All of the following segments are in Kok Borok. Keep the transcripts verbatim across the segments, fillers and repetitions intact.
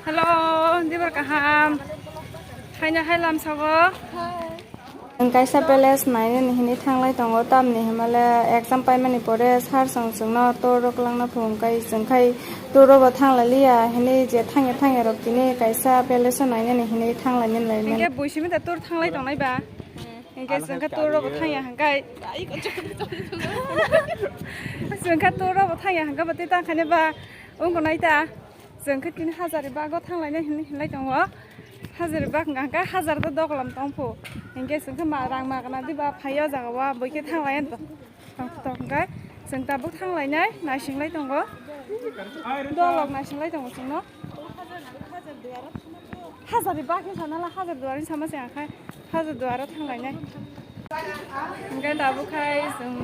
Hello, dibar kaham. Haina hai lamsago. Ang kaisa palace nainani hinwi thanglai tongo, tamni himale exam paimani pore sir chwng chwngno tour rok langna phung kai chwng khai tour o bo thanglai liya hinwi je thangya thangya rok tini kaisa palace o nainani hinwi thanglai nini lai mani. Hinkhe buisimi da tour thanglai tongnai ba? Hinkhe chwng kha tour rogo thangya hwnkhai. Chwng kha tour rogo thangya hwnkhai bo tei tang khaina ba wngkha nai ta. Chwng kha tini Hazaribagh o thanglaina hinwi hinlai tongo. Hazaribagh hwnka hwnkhe Hazar do dogolam tong phu. Hinkhe chwng kha ma rang magna diba phai o jaga o bwkhe thanglai tong tong hwnkhe chwng tabuk thanglainai naisinglai tongo. Dolok naisinglai tongo chwngno. Hazaribagh ni sana la Hazarduar ni sama se akhai Hazarduar o thanglainai. Hingke tabuk khai chwng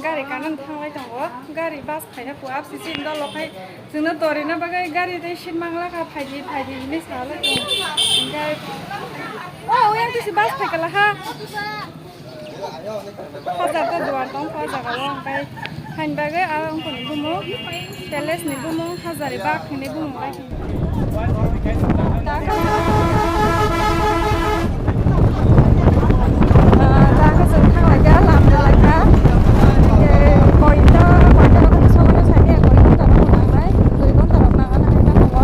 gari kanan thanglai tongo. Gari bus phaina kuap sisi dolok khai chwngno torina bagwi gari tei seat mangla kha phaidi phaidi hinwi salai tongo. Hingke o yang tisi bus phaikala ha. Hazar ta duar tong kha o jaga o, hingke hain bagwi aro wngkha ni bumung, palace ni bumung, Hazaribagh hinwi bumung bai. Dakha chwng thanglaikha, lam rwlaikha. Hingke koita, koita rokni somono saikhe koi ghonta rok nangnai, dui ghonta rok nangna hai tongmo.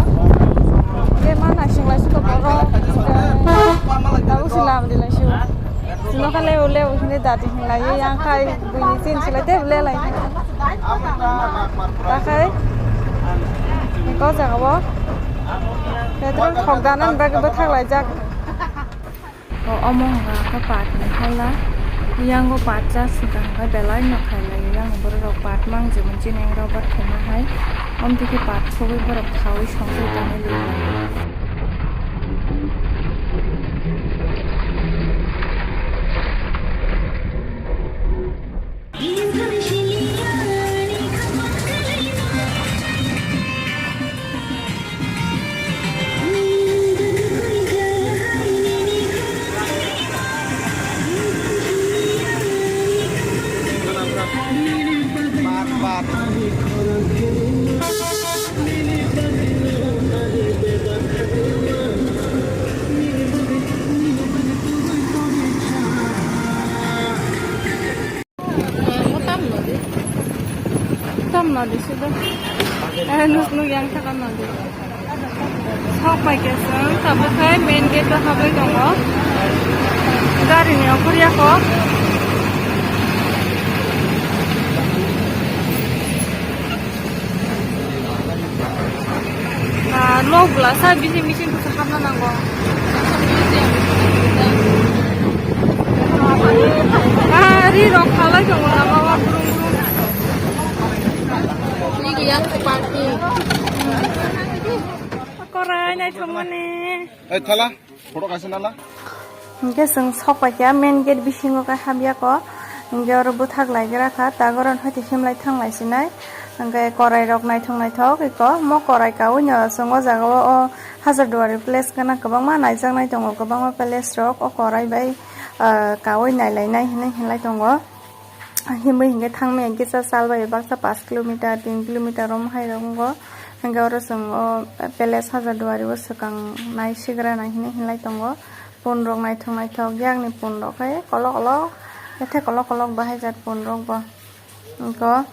Hingke ma naising laising khe borok, hingke tabuk se lam rilai sio. Chwngno kha leo leo hinwi dati hinlaiwi yang khai buini chin silai tei lelai. Takhai eko jaga o petrol thok dana bagwi bwthak laijak. O omo hwnka khe pat ni hala, yango pat cha swkang khe belai no khailai, yang borok rok pat mang jemon chini rok bat khaima hai, omtwi khe pat khogwi borok khaui songwi tongwi lirikha. Tam nadi sudah. Eh, nuk, nuk yang thaka nadi. Sok pai khe chwng tabuk khai main gate o habwi tongo. Gari ni okhor yako. Ah, nok bwlasa bisi machine bwsa hapna nango. Ah, ri rok khalai tongo lama o brum brum. Korai naithokmani. Ei thala. Photo kaisa nala. Hingke chwng sok pai kha main gate bisingo khe habya kho. Hingke oro bwthak lai gra kha, ta goron hoite himlai thanglai sinai. Hingke korai rok naithok naithok eko, mo korai kaui no chwng o jaga o, o Hazarduari place gana kwbangma naijaknai tongo, kwbangma place rok o korai bai, ah, kaui nailainai hinui hinlai tongo. Himwi hinkhe thangmani kisa salbai baksa pash kilometer tin kilometer rom hai rok wngo. Hinkhe oro chwng o palace Hazarduari o swkang nai sigra nai hinwi hinlai tongo. Pun rok naithok naithok yakni pun rok khe kolok kolok ethe kolok kolok bahai jat pun rok bo. Wngkha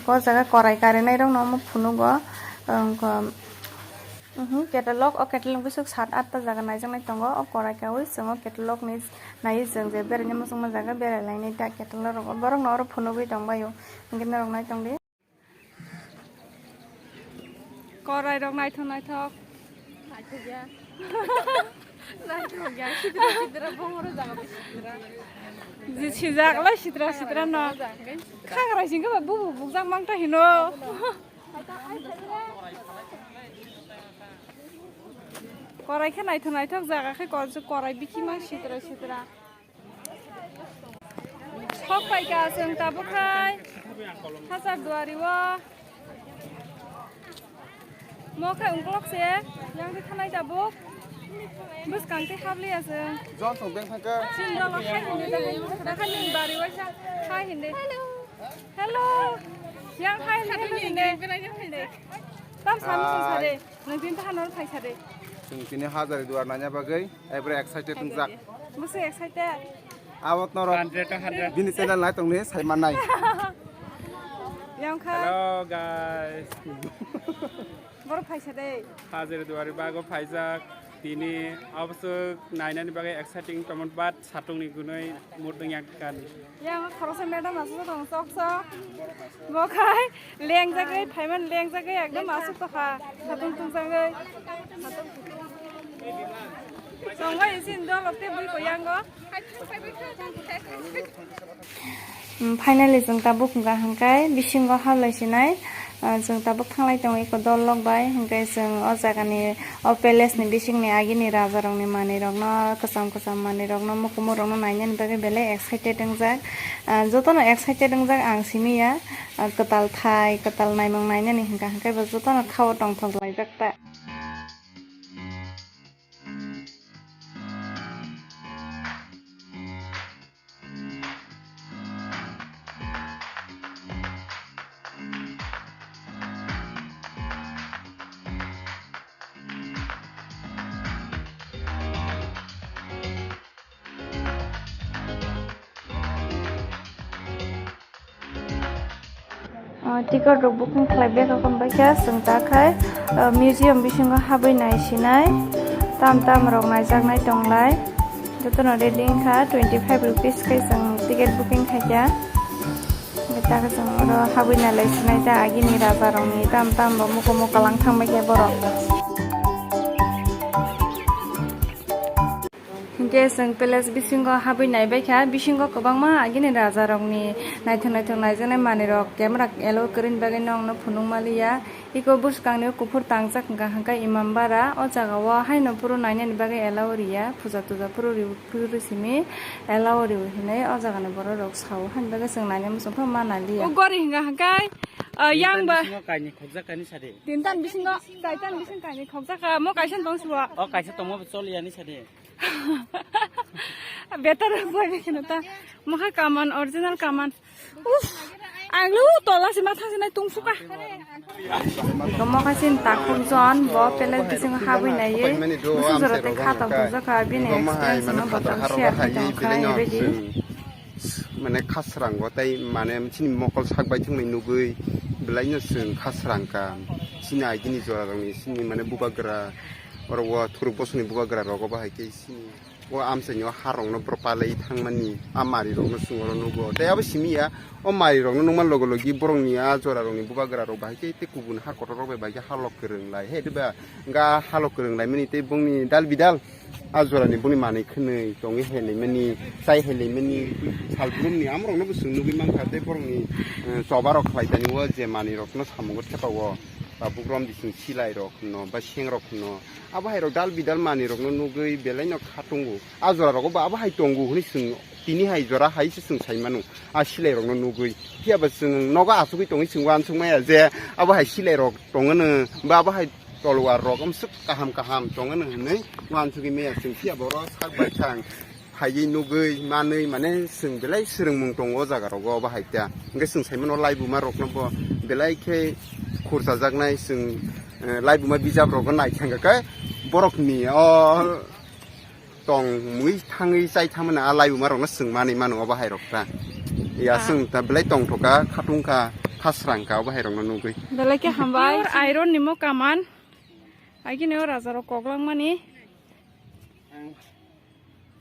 o jaga korai karinai rok no omo phunugo. Wngkha Mhm, catalog, o catalog bisuk sat atta jaga naijaknai tongo. O korai kaui chwng o catalog ni naiwi chwng je beraina muchungma jaga berai lainai ta catalog rogo. Borok no oro phunugwi tongbaio. Hinkhe norok nai tongdi. Korai rok naithok naithok. Naithok ya. Naithok ya. Sitra sitra bongoro jaga sitra. Je sijak lai sitra sitra no. Khagra singkhe ba bubu bukjak mangta hino. Korai khe naithok naithok jaga khe korai bikima sitra sitra. Sok pai kha chwng tabuk khai Hazarduari o. Mo khe ungkolok se yang khe thanai tabuk. Bwskang tei hap liya chwng. Johnson beng thangkhe. Chini dolo hai hindi, hai hindi, hai hindi. Hello. Yang hai, hai, hai, hai. Tam sami sung sare. Nang tin tahan nor phai sare. Chwng tini Hazari duar nanya bagwi, ebra excited wngjak. Musi excited. Awat norok. Hundred to hundred. Bini channel nai tongni sai mannai. Yang kha. Hello, guys. Borok phai sare. Hazari duari bago phaijak. Tini aboswk nainani bagwi exciting tomon bat. Satungni gunui murdung yang kan. Yang khoroksa madam aswk tong sok sok. Bo khai lengjagwi, phaiman lengjagwi ekdom aswk tokha. Satung tungjagwi. Tongbai isin dol okte bui ko yango. Finally, chwng tabuk hwnkha hwnkhe bisingo hablai sinai. Ah, chwng tabuk thanglai tongo eko dol lok bai, hwnkhe chwng o jagani, o palace ni bisingni agini raja rokni manwi rokno, kwcham kwcham manwi rokno, mukumu rokno nainani bagwi belai excited wngjak. Ah, jotono excited wngjak ang simi ya, ah, kwtal thai, kwtal naimung nainani hwnkha hwnkhe bo jotono khao tongthok laijak ta. Ah, ticket rok booking khlai bag rok bai kha chwng ta khai, ah, museum bisingo habwi nai sinai tam tam rok naijaknai tonglai jotono ready wngkha twenty five rupees khai chwng ticket booking khaikha. Taka chwng oro habwi nalai sinai ta agini raja rokni tam tam bo mukumu kalang thangbai khe borok. Hinkhe chwng palace bisingo habwi naibaikha, bisingo kwbangma agini rajarokni naithok naithok naijaknai manwirok camera allow kwrwini bagwi nokno phunukmaliya. Eko bwskangni kuphur tangjak hwnkha hwnkhe imambara, o jagao haino phuru nainani bagwi allow riya, puja tuja phuru ri-, phuru simi allow riwi hinwi o jagani bororok sao, haini bagwi chwng naina muchungkha ma naliya. O gori hwnkha hwnkhe, o yang ba bisingo kainwi khokjak kani sade. Tintan bisingo, kaitan bisingo kainwi khokjaka, mo kaisa tong sibo. O kaisa tongma bo choliya ni sade. Better boy kheno ta. Mokha kaman, original kaman. Uff, ang lu tola si matha sinai tungsuka. Mokha sin takhuk jon, bo pele bising habwi nai. Musu jora te kha tong tong jaka, bini experience no botol share tong khai bedi. Mane khasrango tai mane chini mokol sak bai thwngwi nugwi belai no chwng khasrang ka. Chini agini jora rokni chini mane bubagra oro o thuruk bosongni bubagra rogo bahai khe chini o amchaini o ha rokno borok palai thangmani a mari rokno chwng oro nugo. Tei abo simi ya o mari rokno nukma logo logi borokni a jora rokni bubagra rok bahai khe tei kubun ha kotor rok bai bahai khe halok kwrwng lai he diba ga halok kwrwng lai mani tei bongni dal bidal. A jorani boni manwi khwnwi tongwi hai laimani, chai hai laimani, salbrumni amorokno bo chwng nugwi mankha tei borokni, eh, choba rok khlai tani o je manwi rokno samungo thepa o, ba bugromdi chwng silai rok hwno ba seng rok hwno. Abo hai rok dal bidal manwi rokno nugwi belai no kha tongo. A jora rogo bo abo hai tongo hwnwi chwng tini hai jora hai se chwng sai mano. A silai rokno nugwi phiya ba chwng nogo achugwi tongwi chwng uansuk maya je abo hai silai rok tongwno ba abo hai tolwar rok amswk kaham kaham tongwno hwnwi uansugwi maya chwng phiya borok sak bai sang phaiwi nugwi manwi mane chwng belai swrwngmung tongo o jaga rogo obo hai ta. Hwnkhe chwng sai mano laibuma rokno bo belai khe khurchajaknai chwng, eh, laibuma bijap rogo nai thangkha khe borokni o tongmwi thangwi chai thamani a laibuma rokno chwng manwi mano obo hai rok ta. Ya chwng ta belai tongthoka khatungkha khasrangkha obo hai rokno nugwi. Belai khe hambai. Pure iron ni mo kaman. Agini o raja rok kok langmani.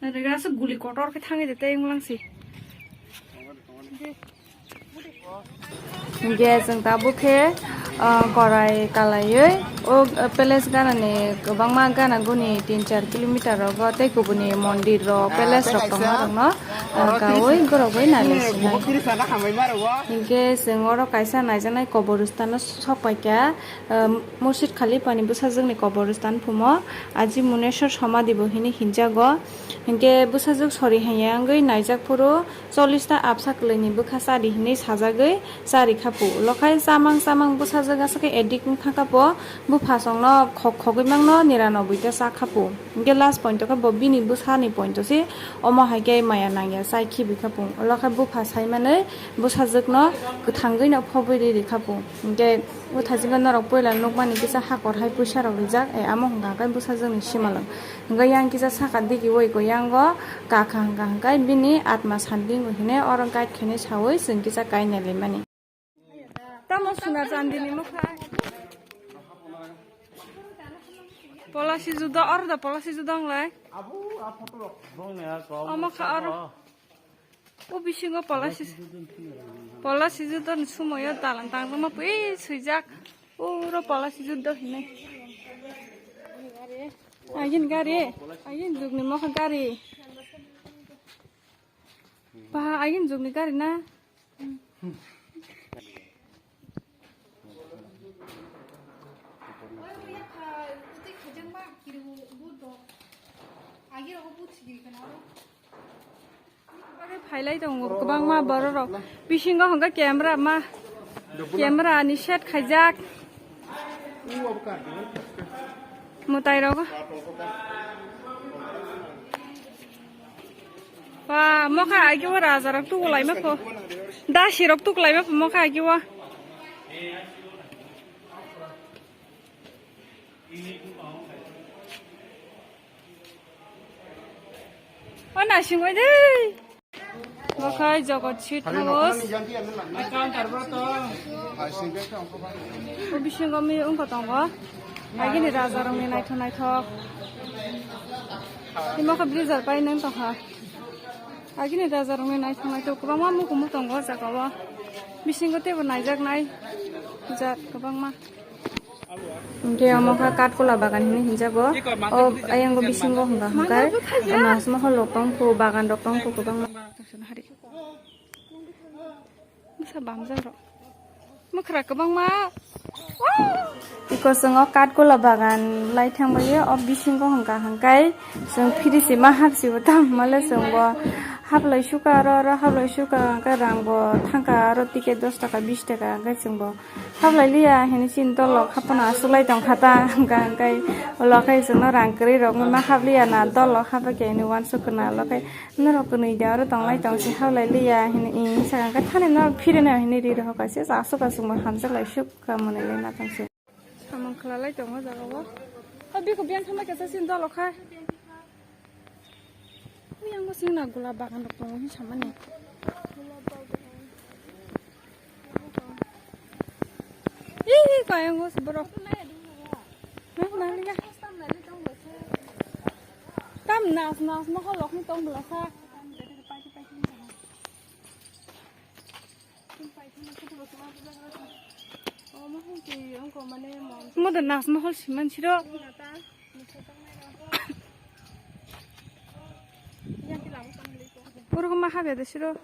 Nariga se guli kotor khe thangwi de tei wnglang si. Hingke chwng tabuk khe, ah, korai kalaiwi o, ah, palace ganani kwbangma gana guni tin char kilometer rogo tei kubuni mondir rok palace rok tongma rokno, ah, kaui gorogwi nai lai sinai. Hingke chwng oro kaisa naijaknai koboristan o sok paikha. Ah, Murshid Khalifa ni bwsajwk ni koboristan phumo Aji Muneswar Samadhi bo hini hinjago. Hinkhe bwsajwk sori hanya wngwi naijak phuru chollish ta absa kwlwini bwkha chadi hinwi sajagwi chari kha phu. Ulo khai chamang chamang bwsajwk aswk khe addict wng thang kha pho. Phasongno khok khogwi mangno niranoboi ta cha khapu. Hingke last point khe bo bini bwsani point se omo hai khe maya nangya chai khibi khapu. Olo khe bupha sai manwi bwsajwkno kwthangwi no phobwi ri ri khapu. Hingke o thajingo norok puila nukmani kisa hakor hai puisa rok rijak, e amo hwnka khe bwsajwkni simalwng. Hingke yang kisa saka digi oi ko yango kakha hwnka hwnkhe bini atma santi wngwi hine oro guide khainai sawi chwng kisa kainai laimani. Tamo suna chandini mokha. Polasi judo, oro da polasi judo onglai. Omo kha oro. O bisingo polasi, polasi judo ni sumoyo dalan tangma pui swijak. Uro polasi judo hinai. Agin gari, agin jugni mokha gari. Ba, agin jugni gari na. Phailai tongo kwbangma bororok. Bisingo hwnka camera ma, camera ni set khaijak. Mwtai rogo. Ba, mokha agi o raja rok tukulai ma pho. Dasi rok tukulai ma pho mokha agi o. O nasing oi de. Bo khai Jagat Sweet House. O bisingo mi wngkha tongo. Agini raja rokni naithok naithok. Imo khe blizzard painani tongkha. Agini raja rokni naithok naithok kwbangma mukumu tongo o jaga o. Bisingo teibo naijaknai jat kwbangma. Hingke omo khe katkula bagan hinui hinjago. O ayang o bisingo hwnka hwnkhe nasmokol rok tongkho, bagan rok tongkho kwbangma. Bwsa bamjak rok. Mwkhra kwbangma. Iko chwng o katkula bagan lai thangbaio, o bisingo hwnka hwnkhe chwng phiri se ma hapsibo tamo le chwng bo haplai suka aro, aro haplai suka hwnkhe rang bo thangkha aro ticket dos taka bis taka hwnkhe chwng bo. Hablai liya hini chini dolok haphano achuklai tong kha ta, hwnkha hwnkhe ulo khe chwngno rang kwrwi rok ma habliya na dolok hapha khe hini uansuk kwna ulo khe norok kwnwi de oro tonglai tong se hablai liya hini, i sakha khe thani norok phirino hini ri rw kha se aswk aswk ma hamjak lai suk kha mwnwi lai ma tong se. Samung khwlalai tongo jaga o. O bikhup yang thangma kaisa chini dolok kha. Uyango singna gulab bagan rok tongo hin samani. Ih, kayango se borok. Nah, nah, liya. Tam nas, nas, mahal rok ni tong bela sa. Mo da nas mahal siman siro. Puro ma habe de siro.